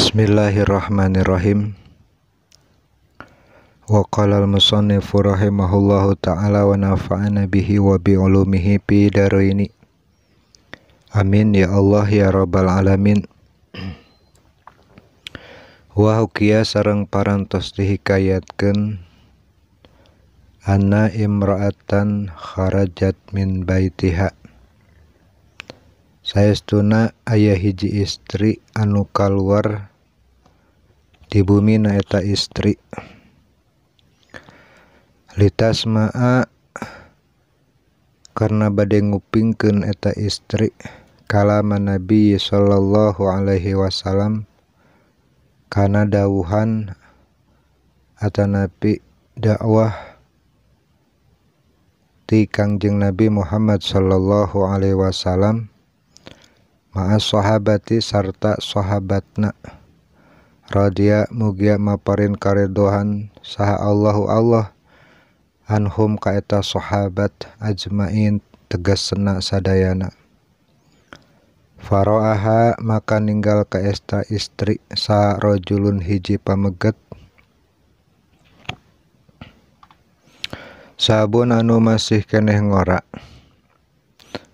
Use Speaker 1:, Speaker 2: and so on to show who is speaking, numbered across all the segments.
Speaker 1: Bismillahirrahmanirrahim. Wa qala al-musannifu rahimahullahu ta'ala wa nafa'ana bihi wa bi ulumihi fi daraini. Amin ya Allah ya rabbal alamin. Wa hukiya sareng parantos dihikayatkeun anna imra'atan kharajat min baitiha. Saestuna aya hiji istri anu kaluar di bumi na eta istri. Litasma'a karena bade ngupingkeun eta istri kalama Nabi sallallahu alaihi wasallam kana dawuhan atanapi dakwah ti Kangjeng Nabi Muhammad sallallahu alaihi wasallam ma'as sahabati sarta sahabatna radhiya mugia maparin karedohan saha Allahu Allah anhum ka eta sahabat ajmain tegasna sadayana. Faro'aha maka ninggal ka eta istri sa rajulun hiji pameget sabun anu masih keneh ngora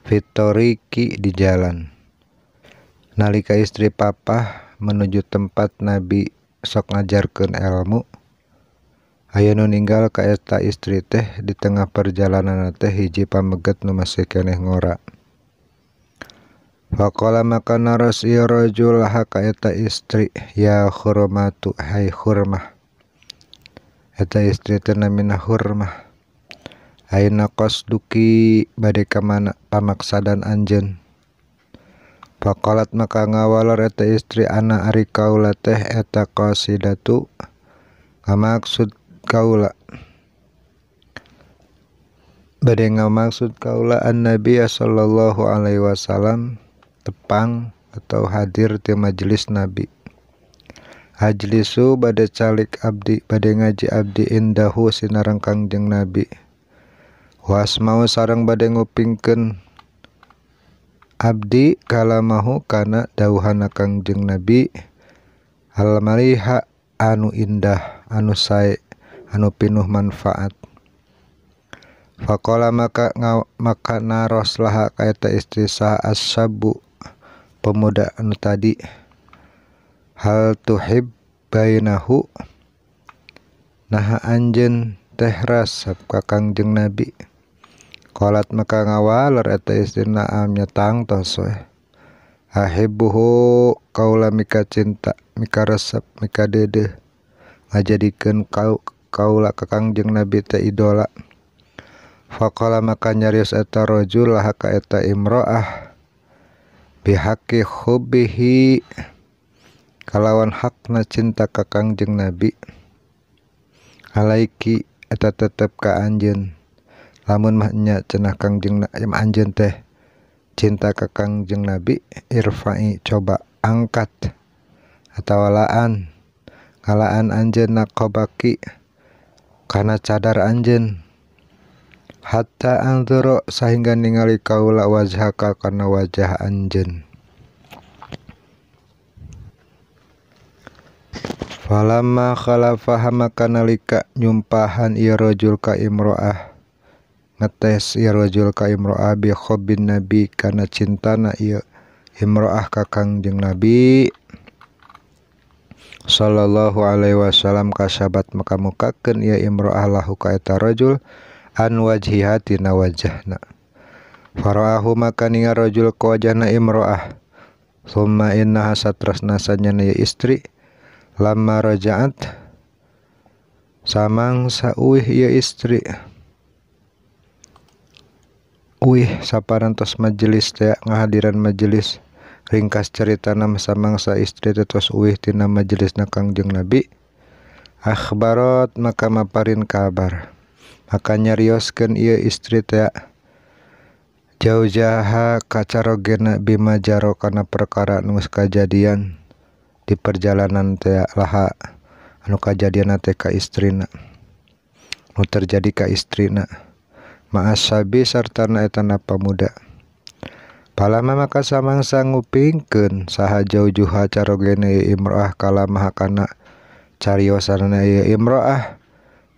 Speaker 1: fitoriki di jalan. Nalika istri papah menuju tempat Nabi sok ngajarkeun ilmu, aya nu ninggal ka eta istri teh di tengah perjalanan teh hiji pameget nu masih keneh ngora. Faqala maka naros ieu rajul laha ka eta istri, ya hurmatu hai hurmah. Eta istri teh namina hurmah. Aina qasduki bade ka mana pamaksadan anjeun? Faqalat maka ngawaler eta istri ana ari kaula teh eta qasidatu ngamaksud kaula bade ngamaksud kaula an-nabi sallallahu alaihi wasallam tepang atau hadir di majelis nabi. Ajlisu bade calik abdi bade ngaji abdi indahu sinareng Kangjeng Nabi. Wasmau sareng bade ngupingkeun abdi kalamahu kana dawuhana Kangjeng Nabi al-maliha anu indah anu sae anu pinuh manfaat. Faqala maka naros laha ka eta istri saha as-sabu pemuda anu tadi, hal tuhib bainahu naha anjeun teh resep ka Kangjeng Nabi. Qalat maka ngawaler eta istri na'am nya tangtos we. Ahibbuhu kaula mika cinta mika resep mika dedeh ngajadikeun kaula ka Kangjeng Nabi teh idola. Faqala maka nyarios eta rajul laha ka eta imro'ah bihaqi hubbihi kalawan hakna cinta ka Kangjeng Nabi alaiki eta tetep ka anjeun. Lamun mah nya cenah Kangjeng anjeun teh cinta ka Kangjeng Nabi irfa'i coba angkat atawa laan ngalaan anjeun naqabaki kana cadar anjeun hatta anzura sahingga ningali kaula wajhaka kana wajah anjeun. Falamma khalafaha maka nalika nyumpahan ieu rajul ka imro'ah ngetes ieu rajul ka imro'ah bi khubbin nabi kana cintana ieu imro'ah ka Kangjeng Nabi sallallahu alaihi wasallam kasabat maka mukakeun ieu imro'ah lahu ka eta rajul an wajhiha tina wajahna. Fara'ahu maka ningal rajul ka wajahna imro'ah. Summa innaha satrasna sanyana ieu istri lamma raja'at samangsa uih ieu istri uih saparantos majelis teh ngahadiran majelis. Ringkas caritana samangsa istri teh tos uih tina majelisna Kangjeng Nabi. Akhbarat maka maparin kabar maka nyarioskeun ieu istri teh jaujaha kacarogena bima jaro kana perkara nu geus kajadian di perjalanan teh laha anu kajadianna teh ka istrina nu terjadi ka istrina ma'asabi sartana eta na pamuda. Palama maka samangsa ngupingkeun saha jaujuha carogene ieu imro'ah kalamah kana cariosanana ieu imro'ah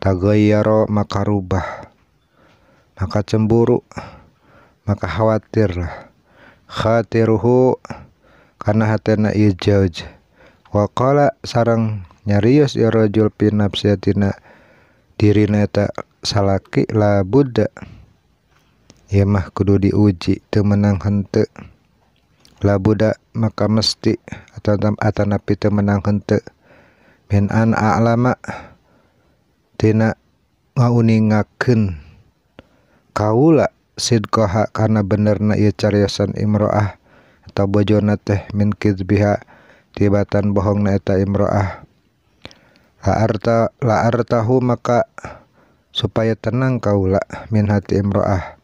Speaker 1: tagayyara maka rubah maka cemburu maka khawatir lah khatiruhu kana hatena ieu jauj wa qala sareng nyarios ieu rajul fi nafsi tina dirina eta salaki la budda ieu mah kudu diuji teu meunang henteu la buda maka mesti atanapi teu meunang henteu min an a'lama tina ngauningakeun kaula sidqaha kana benerna ieu cariosan imro'ah atau bojona teh min kizbiha tibatan bohongna eta imro'ah la artahu maka supaya tenang kaula min hati imro'ah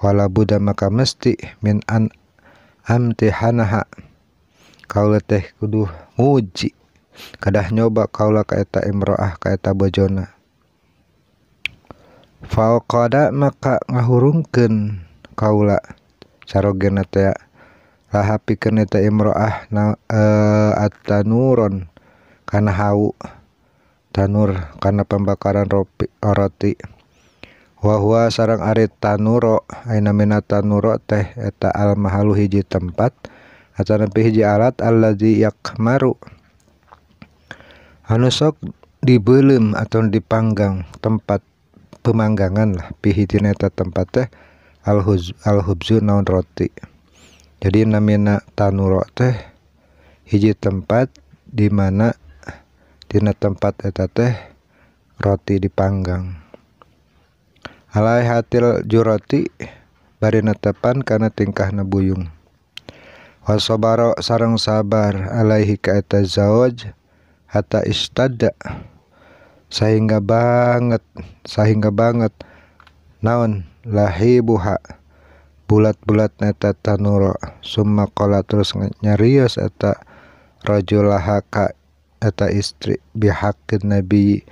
Speaker 1: wala buda maka mesti min an amtihanaha kaula teh kudu nguji kadah nyoba kaula ka eta imro'ah ka eta bojona faqada maka ngahurungkeun kaula sarogena teh laha pikeun eta imro'ah at-tanuron kana hau tanur kana pembakaran roti wa huwa sareng ari tanuro aina mina tanuro teh eta al mahalu hiji tempat atanapi hiji alat allazi yakmaru anu sok dibeuleum atau dipanggang tempat pemanggangan lah pihi dina eta tempat teh al-hubzu naon roti. Jadi namina tanuro teh hiji tempat di mana dina tempat eta teh roti dipanggang. Alai hatil juroti bari netepan kana tingkahna buyung. Wasobaro sareng sabar alaihi ka eta zawaj hatta istadda sehingga banget naon lahibuha bulat-bulat eta tanuro summa qala terus nyarios eta rajulaha ka eta istri bihaqqin nabi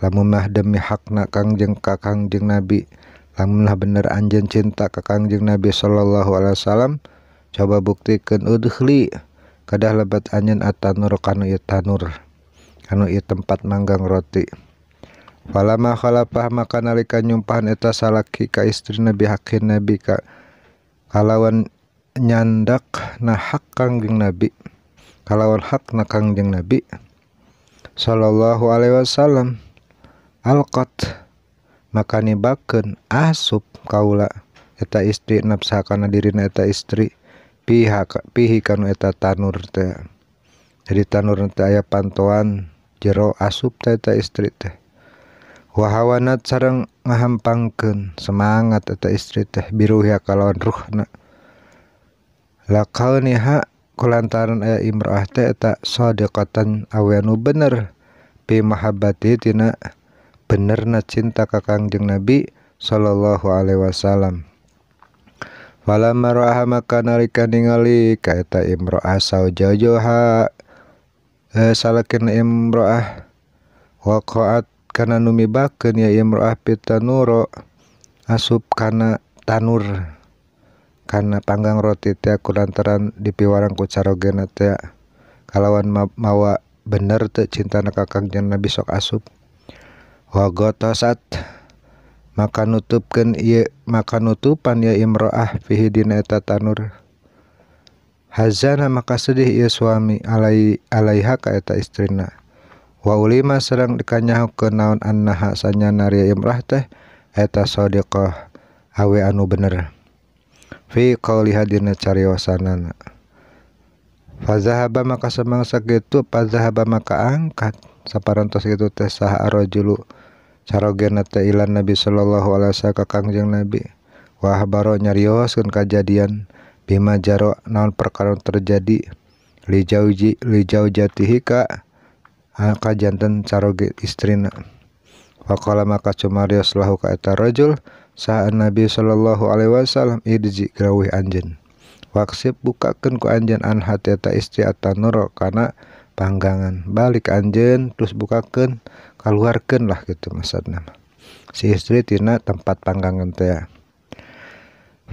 Speaker 1: lamun mah demi hakna kangjeng ka kangjeng nabi lamun mah bener anjeun cinta ka kangjeng nabi sallallahu alaihi wasallam coba buktikeun udkhli kadah lebat anjeun at-tanur kanu ieu tanur kanu ieu tempat manggang roti. Falama khalafah maka nalika nyumpahan eta salaki ka istrina bihaqqin nabi ka kalawan nyandak na hak kangjeng nabi kalawan hakna kangjeng nabi sallallahu alaihi wasallam alqat maka nibakeun asup kaula eta istri nafsa kana dirina eta istri pihi kanu eta tanur teh. Jadi tanur teh aya pantoan jero asup teh eta istri teh. Wahawanat sareng ngahampangkeun semangat eta istri teh biruhya kalawan ruhna. Laqauniha kulantaran aya imro'ah teh eta shadiqatan awe anu bener bi mahabbati tina benerna cinta ka Kangjeng Nabi sallallahu alaihi wasallam. Falamma ra'aha maka nalika ningali ka eta imro'ah saujajoha salakina imro'ah waqa'at kana numibakeun ya imro'ah pitanuro asup kana tanur kana panggang roti teh kulantaran dipiwarang ku carogena teh kalawan mawa bener teh cintana ka Kangjeng Nabi sok asup. Wa ghatasat maka nutupkeun ieu maka nutupan ya imro'ah fihi dina eta tanur. Hazana maka sedih ieu suami alaiha ka eta istrina. Wa ulima sareng dikanyahokeun naon annaha sanyana ria imro'ah teh eta shadiqah awe anu bener fi qauliha dina cariosanana. Fazahaba maka samangsa kitu fazahaba maka angkat saparantos kitu teh saha arrajulu carogena teh ilan Nabi sallallahu alaihi wasallam ka Kangjeng Nabi wa habaro nyarioskeun kajadian bima jaro naon perkara terjadi li jauji li jaujatihi ka kajanten caroge istrina. Faqala maka cumarios lahu ka eta rajul saha Nabi sallallahu alaihi wasallam idji grawih anjeun waksip bukakeun ku anjeun an hati eta istri at-tanur kana panggangan balik anjeun terus bukakeun kaluarkeun lah gitu maksudna si istri tina tempat panggangan teh.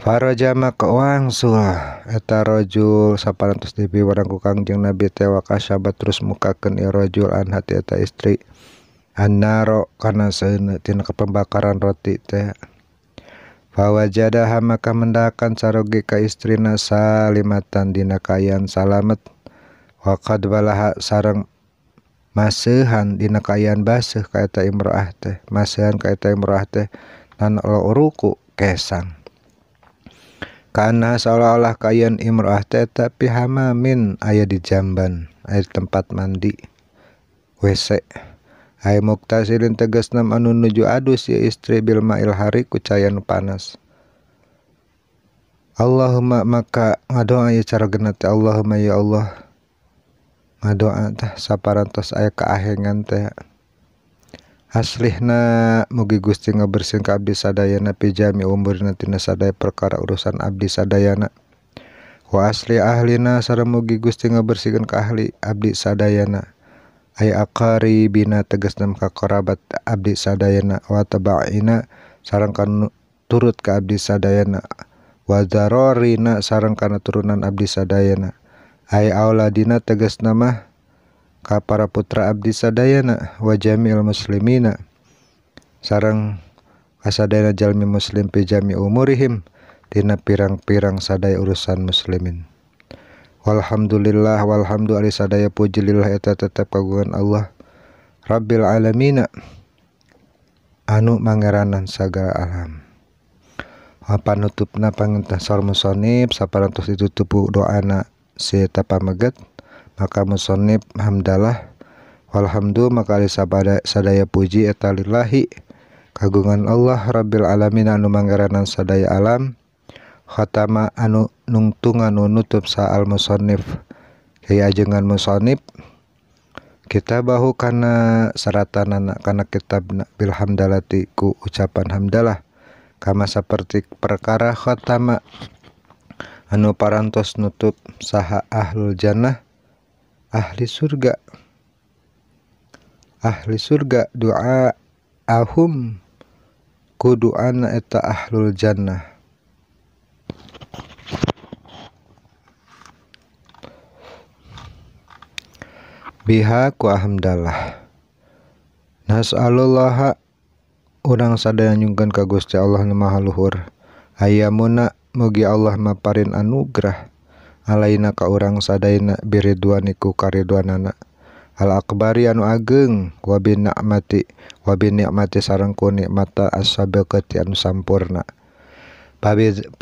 Speaker 1: Faraja maka wangsul eta rajul saparantos dipiwarang ku Kangjeng Nabi teh wa kasaba terus mukakeun ieu rajul an hati eta istri annaro kana seuneu tina pembakaran roti teh. Fawajadaha maka mendakan caroge ka istrina salimatan dina kaayaan salamet wa qad balaha sareng maseuhan dina kaayaan baseuh ka eta imro'ah teh maseuhan ka eta imro'ah teh nan uruku kesang. Karena seolah-olah kayan imro'ah teh tapi hamamin aya di jamban, aya di tempat mandi WC. Aya muktasilin tegasna anu nuju adus ya istri bil ma'il hari ku caya nu panas. Allahumma maka ngadoa ieu cara genah teh Allahumma ya Allah. Ngadoa tah saparantos aya kaahengan teh. Aslihna mugi Gusti ngabersihan ka abdi sadayana pijami umurna tina sadaya perkara urusan abdi sadayana. Wa asli ahlina sareng mugi Gusti ngabersihkeun ka ahli abdi sadayana. Ay aqaribina tegasna ka kerabat abdi sadayana wa tabaina sareng kana turut ka abdi sadayana wa darorina sareng kana turunan abdi sadayana. Ay auladina tegasna mah ka para putra abdi sadayana wa jami'il muslimina sareng kasadayana jalmi muslim fi jami umurihim tina pirang-pirang sadaya urusan muslimin. Walhamdulillah walhamdu ari sadaya puji lillah eta tetep kagungan Allah Rabbil alamina anu mangeranan sagala alam. Panutupna pangentas saur musonib saparantos ditutup doana si eta pameget. Maka musonib hamdalah walhamdu maka sadaya puji eta lillahi kagungan Allah Rabbil alamin anu mangeranan sadaya alam. Khatama anu nungtungan anu nutup saal musonif kiai ajengan musonib kitabahu kana saratanana kana kitabna bil hamdalati ku ucapan hamdalah kama saperti perkara khatama anu parantos nutup saha ahlul jannah ahli surga doa ahum ku duana eta ahlul jannah. Biha ku hamdalah nas'alullah urang sadaya nyungkeun ka Gusti Allah nu Maha Luhur ayamuna mugi Allah maparin anugerah alaina ka urang sadayana biridwani ku karidwanana al akbari anu ageng wa bin nikmati sareng ku nikmata as-sabiqati anu sampurna.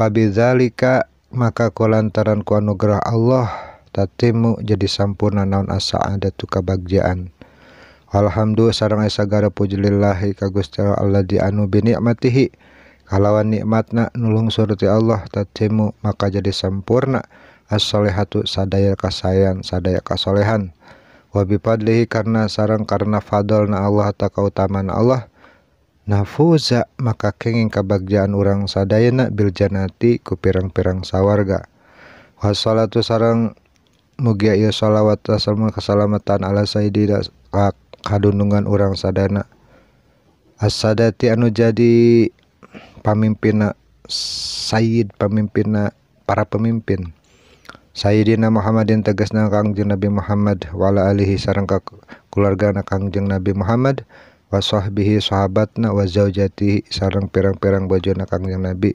Speaker 1: Pabizalika maka kulantaran ku anugerah Allah tatimu jadi sampurna naon as-sa'adatu kabagjaan. Alhamdulillah sareng aya sagala puji lillahi ka Gusti Allah di anu bi nikmatihi kalawan nikmatna nulungsur ti Allah tatimu maka jadi sampurna as-solehatu sadaya kasayan sadaya kasolehan. Wa bi fadlihi karena sareng karena fadlna Allah ta kautamaan Allah nafuza maka kenging kabagjaan urang sadayana bil jannati ku pirang-pirang sawarga. Wassalatu sareng mugia ieu shalawat wassalamu keselamatan ala sayyidina kadunungan urang sadayana as-sadati anu jadi pamimpinna sayyid pamimpinna para pemimpin Sayyidina Muhammadin tegasna Kangjeng Nabi Muhammad wala alihi sareng ka keluargana Kangjeng Nabi Muhammad wa sahbihi sahabatna wa zaujatihi sareng pirang-pirang bojona Kangjeng Nabi.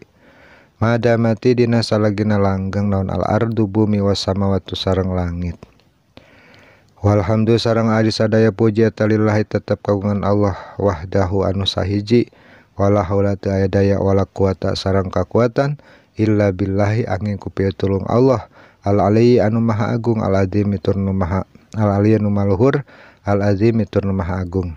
Speaker 1: Madamati dina salagina langgeng naon al ardu bumi was samawati sareng langit. Walhamdu sareng ari sadaya puji eta lillahi tetep kagungan Allah wahdahu anu sahiji wala haula teu aya daya wala quwata sareng kakuatan illa billahi angin ku pitulung Allah al ali anu maha agung al azim tur nu maha al ali anu maluhur al azim tur nu maha agung.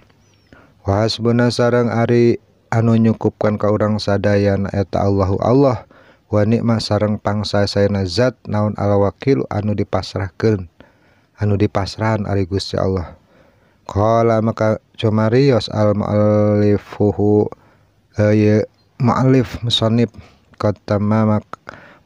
Speaker 1: Wa hasbuna sareng ari anu nyukupkan ka urang sadayana eta Allahu Allah wa nikma sareng pangsa sayana zat naon al wakil anu dipasrahkeun anu dipasrahan ari Gusti Allah. Qala maka cumarios al muallifuhu ye muallif musannif qatamama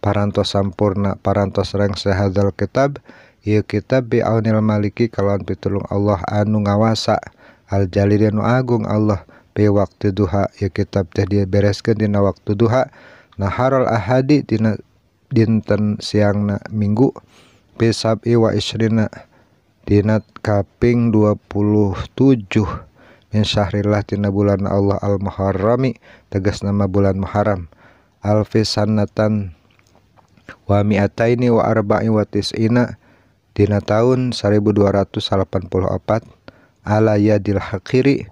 Speaker 1: parantos sampurna parantos rengse hadzal kitab ieu kitab bi aunil maliki kalawan pitulung Allah anu ngawasa al jalil anu agung Allah bi waktu duha ieu kitab teh dibereskeun dina waktu duha Naharul ahadi dina dinten siangna minggu bisab'i wa isrina dina kaping 27 min syahrillah tina bulan Allah al-Muharrami tegas nama bulan Muharram alfi sanatan wa mi'ataini wa arba'i wa tis'ina dina tahun 1284 ala yadil hakiri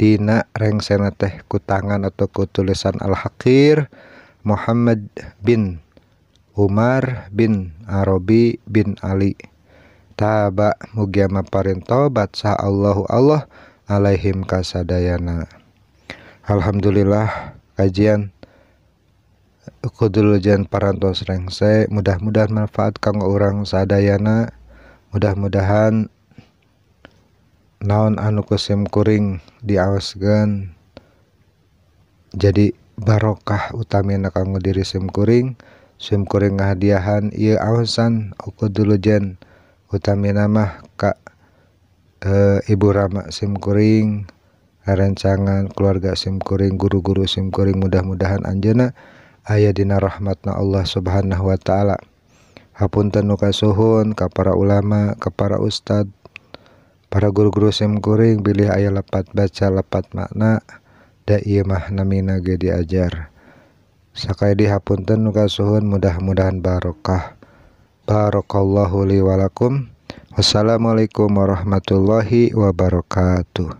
Speaker 1: dina rengsena teh ku tangan atau ku tulisan al-Hakir Muhammad bin Umar bin Arabi bin Ali. Taba mugia maparin tobat sah Allahu Allah alaihim kasadayana. Alhamdulillah kajian kudulujan parantos rengse, mudah-mudahan manfaat kanggo urang sadayana. Mudah-mudahan naon anu ku sim kuring diawaskeun jadi barokah utamina kanggo diri sim kuring. Sim kuring ngahadiahan ieu awasan kudulujan utamina mah ka Ibu Rama sim kuring, rencangan keluarga sim kuring, guru-guru sim kuring, mudah-mudahan anjeunna aya dina rahmatna Allah Subhanahu wa taala. Hapunten nu kasuhun ka para ulama, ka para ustad, para guru-guru sim kuring bilih aya lepat baca lepat makna da ieu mah namina ge diajar. Sakali hapunten nu kasuhun, mudah-mudahan barokah. Barakallahu li wa lakum. Wassalamualaikum warahmatullahi wabarakatuh.